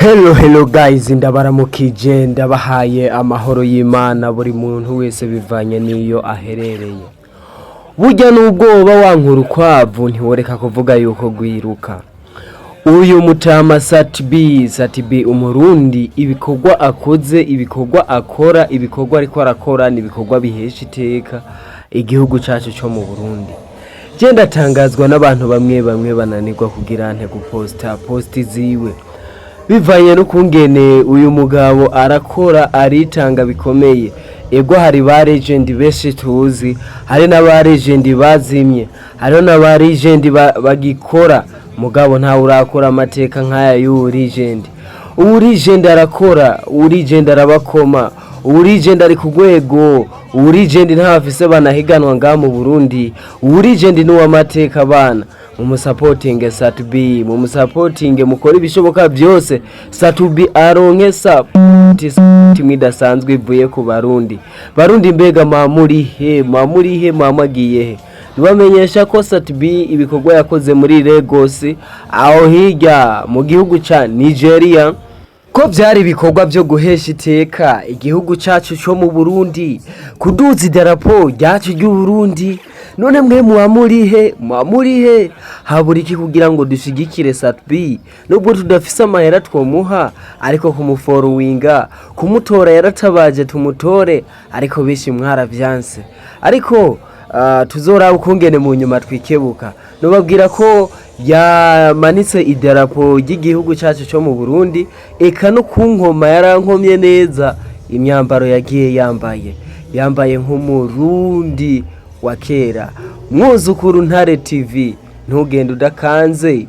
Hello, hello guys, ndabaramukije, ndabahaye amahoro y'Imana buri muntu wese bivanye n'iyo aherereye. Burya n'ubwoba wankura ukwavu ntiworeka kuvuga yuko rwiruka. Uyu mutama Sat-B, Sat-B umurundi, ibikorwa akoze, ibikorwa akora, ibikorwa ariko arakora ni ibikorwa bihesha iteka igihugu cacu co mu Burundi. Je ndatangazwa n'abantu bamwe bamwe bananirwa kugira nte guposta post ziwe, bivanye n'ukungene uyu mugabo arakora, aritanga bikomeye. Ego, hari ba legend benshi tuzi, hari n'aba legend bazimye, hariho n'aba legend bagikora, mugabo ntawe urakora amateka nk'aya y'uwu legend. Uwu legend arakora, uwu legend arabakoma, uwu legend ari ku rwego, uwu legend ntafise banahiganwa ngaha mu Burundi. Uwu legend ni uw'amateka. Abana mumusapotinge Sat-B, mumusapotinge, mukore ibishoboka byose Sat-B aronke support imwe idasanzwe ivuye ku Barundi. Barundi, mbega mamurihe, mamurihe, mamagiye he? Nibamenyesha ko Sat-B ibikorwa yakoze muri Lagos, aho hirya mu gihugu ca Nigeria, ko byari ibikorwa byo guhesha iteka igihugu cacu co mu Burundi, kuduza idarapo ryacu ry'u Burundi. None mwe muba murihe, muba murihe? Habura iki kugira ngo dushigikire Sat-B? Nubwo tudafise amahera twomuha, ariko kumuforowinga, kumutora, yaratabaje, tumutore. Ariko benshi mwaravyanse, ariko tuzoraba ukungene mu nyuma twikebuka. Nubabwira ko yamanitse idarapo ry'igihugu cyacu cyo mu Burundi, eka no ku nkoma yarankomye neza. Imyambaro yagiye yambaye, yambaye nk'umurundi wa kera. Mwuzukuru Ntare TV, ntugende udakanze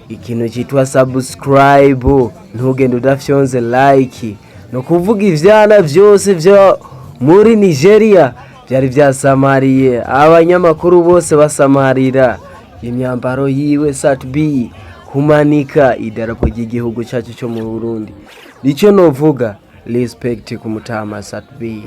ikintu cyitwa subscribe, ntugende udafyonze like. Ni ukuvuga ivyana vyose vyo muri Nigeria byari byasamariye, abanyamakuru bose basamarira imyambaro yiwe Sat-B, kumanika idarapo ry'igihugu cyacu cyo mu Burundi. Nicyo novuga, respect ku mutama Sat-B.